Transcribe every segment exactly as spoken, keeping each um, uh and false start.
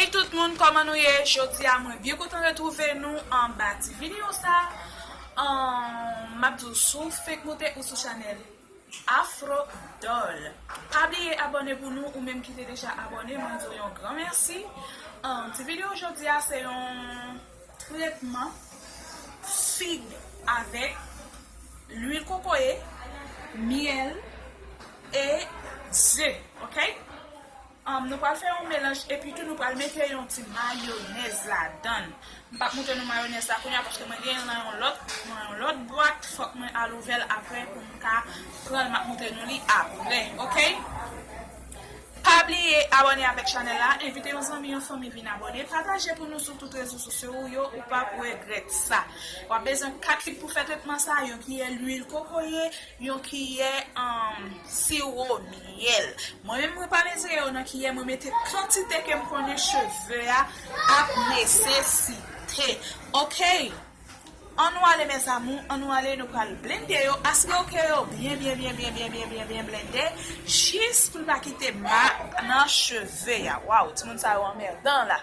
Hey tout moun, kòman nou ye? Jodi a mwen byen kontan retwouve nou anba ti videyo sa. Ahn, m ap di w, si w fenk moute ou sou chanèl Afro Doll, pa bliye abòne pou nou, ou menm ki te deja abòne, mwen di w yon gran mèsi. Ahn, ti videyo jodi a se yon tretman fig avèk lwil kokoye, myèl e ze, oke? Um, nou pral fè yon melanj epi tou nou pral mete yon ti mayonèz ladan. M p ap montre nou mayonèz la kounye a paske mwen gen l nan yon lòt, nan yon lòt bwat. Fòk mwen al ouvè l apre pou m ka pran l, m ap montre nou li apre, oke? Pa bliye abòne avèk chanèl la, envite yon zanmi, yon fanmi vin abòne, pataje pou nou sou tout rezo sosyo ou yo, ou p ap regrèt sa. W ap bezwen kat fig pou fè tretman sa, yon kiyè lwil kokoye, yon kiyè, um, siwo myèl. Mwen menm, mwen pa mezire yo nan kiyè, mwen mete kantite ke m konnen cheve a ap nesesite. Oke? Ann nou ale, mes amours, ann nou ale, nou pral blende yo. Asire w ke yo byen, byen, byen, byen, byen, byen, byen, byen blende, jis pou l pa kite ma nan cheve a. Waw, timoun sa yo anmèdan la.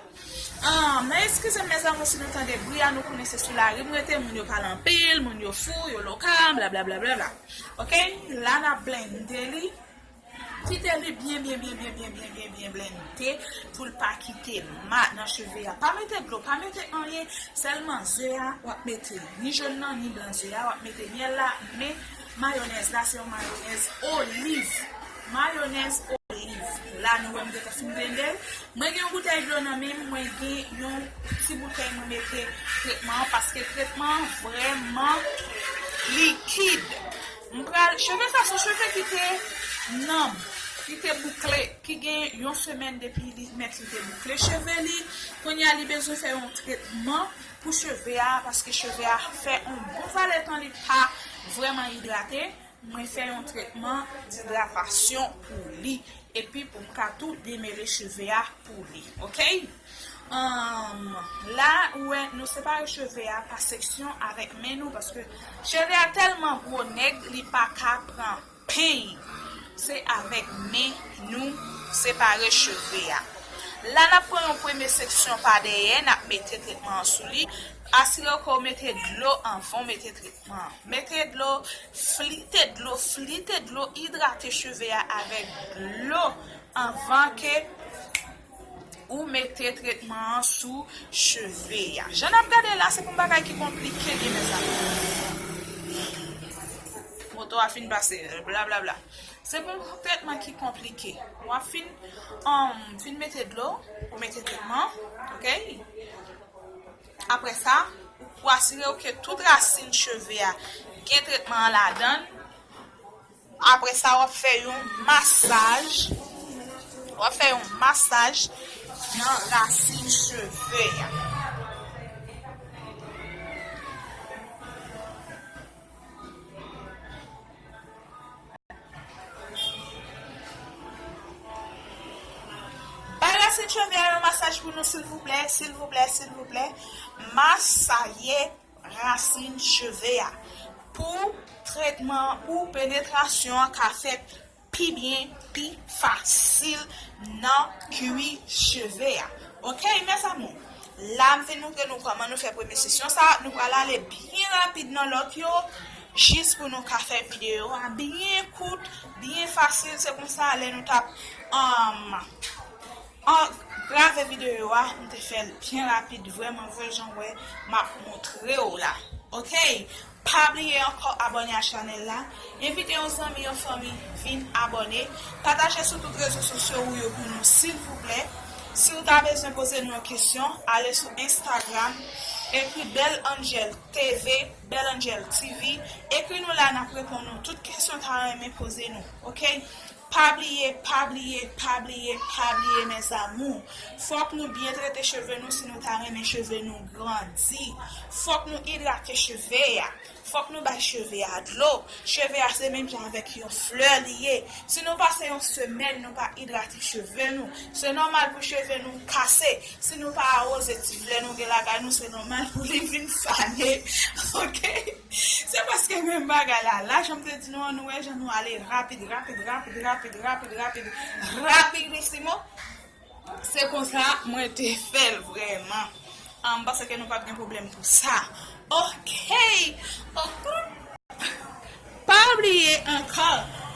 Ah, men eskize m, mes amours, si nou tande bri a, nou konnen se sou lari m rete, moun yo pale anpil, moun yo fou, yo loka, bla, bla, bla, bla, bla. Oke? La n ap blende li. Kite li byen, byen, byen, byen, byen, byen, byen, byen blende pou l pa kite ma nan cheve a. Pa mete dlo, pa mete anyen, sèlman ze a w ap mete. Ni jòn nan, ni blan ze a, w ap mete myèl la, men mayonèz la, se yon mayonèz oliv. Mayonèz oliv. La, nou wè m gentan fin blende l. Mwen gen yon boutèy dlo nan men m, mwen gen yon ti boutèy mwen mete tretman an, paske tretman an vrèman likid. M pral, cheve sa se yon cheve ki te nanm, ki te boukle, ki gen yon semèn depi li mèt li te boukle cheve li. Kounye a li bezwen fè yon tretman pou cheve a, paske cheve a fè yon bon valè tan li pa vrèman idrate. Mwen fè yon tretman didratasyon pou li, epi pou m ka tou demele cheve a pou li, oke? Ahn, la, ou wè, nou separe cheve a pa seksyon avèk men nou, paske cheve a tèlman gwo nèg, li pa ka pran peny. Se avèk men nou separe cheve a. La, n ap pran yon premye seksyon pa dèyè, n ap mete tretman an sou li. Asire w ke w mete dlo anvan w mete tretman an. Mete dlo, flite dlo, flite dlo, idrate cheve a avèk dlo anvan ke ou mete tretman an sou cheve a. Jan n ap gade la, se pa yon bagay ki konplike li, mes amours. Moto a fin pase, blablabla. Se pa yon tretman ki konplike. W ap fin, um, fin mete dlo, ou mete tretman, oke? Apre sa, ou asire w ke tout rasin cheve a gen tretman an ladan l. Apre sa, w ap fè yon masaj. W ap fè yon masaj nan rasin cheve a. Bay rasin cheve a yon masaj pou nou, silvouplè, silvouplè, silvouplè. Masaye rasin cheve a. Pou tretman ou penetrasyon an ka fèt pi byen, pi fasil nan kwi cheve a. Oke, mes amours? La, m fin montre nou kòman nou fè premye sesyon sa. Nou pral ale byen rapid nan lòt yo, jis pou nou ka fè videyo a byen kout, byen fasil. Se konsa, lè nou t ap, um, an, grave videyo a, m te fè l byen rapid, vrèman, vrè jan w wè m ap montre w la. Oke? Pa bliye ankò abòne a chanèl la. Envite yon zanmi, yon fanmi vin abòne. Pataje sou tout rezo sosyo ou yo pou nou, silvouplè. Si w ta bezwen poze nou yon kesyon, ale sou Instagram, ekri Belle Angel T V, Belle Angel T V. Ekri nou la, n ap reponn nou tout kesyon w ta renmen poze nou. Oke? Pa bliye, pa bliye, pa bliye, pa bliye, mes amours. Fòk nou byen trete cheve nou si nou ta renmen cheve nou grandi. Fòk nou idrate cheve a. Fòk nou bay cheve a dlo. Cheve a se menm jan avèk yon flè li ye. Si nou pase yon semèn nou pa idrate cheve nou, se nòmal pou cheve nou kase. Si nou pa awoze ti flè nou gen lakay nou, se nòmal pou li vin fane. Oke? Se prèske menm bagay la. La, jan m te di nou an, nou wè jan nou ale rapid, rapid, rapid, rapidisimo. Se konsa mwen te fè l vrèman. Ah, m panse ke nou p ap gen pwoblèm pou sa. Ok. Ok. Pa bliye ankò,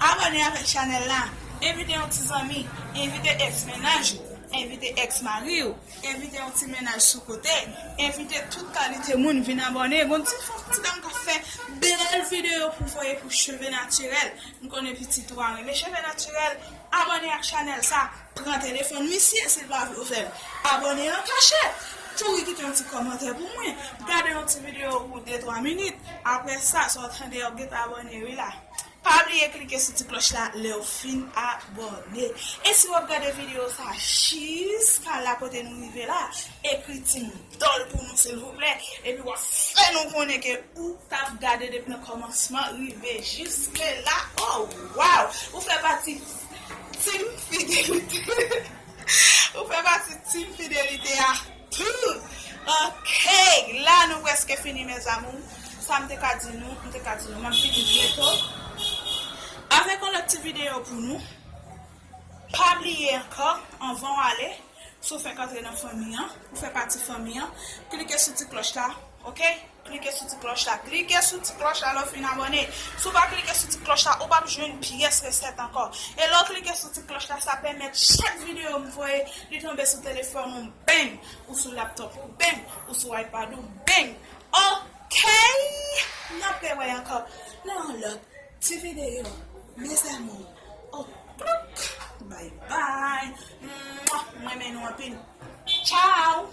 abòne avèk chanèl la. Envite yon ti zanmi, envite ex mennaj ou, envite ex mari w, envite yon ti mennaj sou kote, envite tout kalite moun vin abòne. Gon ti fanm, ti dam k ap fè bèl videyo pou voye pou cheve natirèl. M konnen pitit ou a renmen cheve natirèl. Abòne ak chanèl sa. Pran telefòn misye si l pa vle w fè l. Abòne an kachèt. Kouri kite yon ti kòmantè pou mwen. Gade yon ti videyo pou de twa minit. Apre sa, sa w tande, w gentan abòne wi la. Pa bliye klike sou ti klòch la lè w fin abòne. E si w ap gade videyo sa jiska la kote nou rive la, ekri Team Dòl pou nou silvouplè. Epi w ap fè nou konnen ke ou t ap gade depi nan kòmansman rive jiske la. Oh, wow! Ou fè pati Team Fidelite. Ou fè pati Team Fidelite a tou. Ok, la nou prèske fini, mes amours. Sa m te ka di nou, m te ka di nou, m ap vini byento avèk yon lòt ti videyo pou nou. Pa bliye ankò, anvan w ale, si w fèk antre nan fanmi an, ou fè pati fanmi an, klike sou ti klòch la, ok? Klike sou ti klòch la, klike sou ti klòch la lè w fin abòne. Si w pa klike sou ti klòch la, ou p ap jwenn pyès resèt ankò. E lè w klike sou ti klòch la, sa pèmèt chak videyo m voye, li tonbe sou telefòn ou, bang! Ou sou laptòp ou, bang! Ou sou iPad ou, bang! Ok! N ap rewè ankò nan yon lòt ti videyo, mes amours. Oh, plouk! Bye bye! Mwa! M renmen nou anpil. Ciao!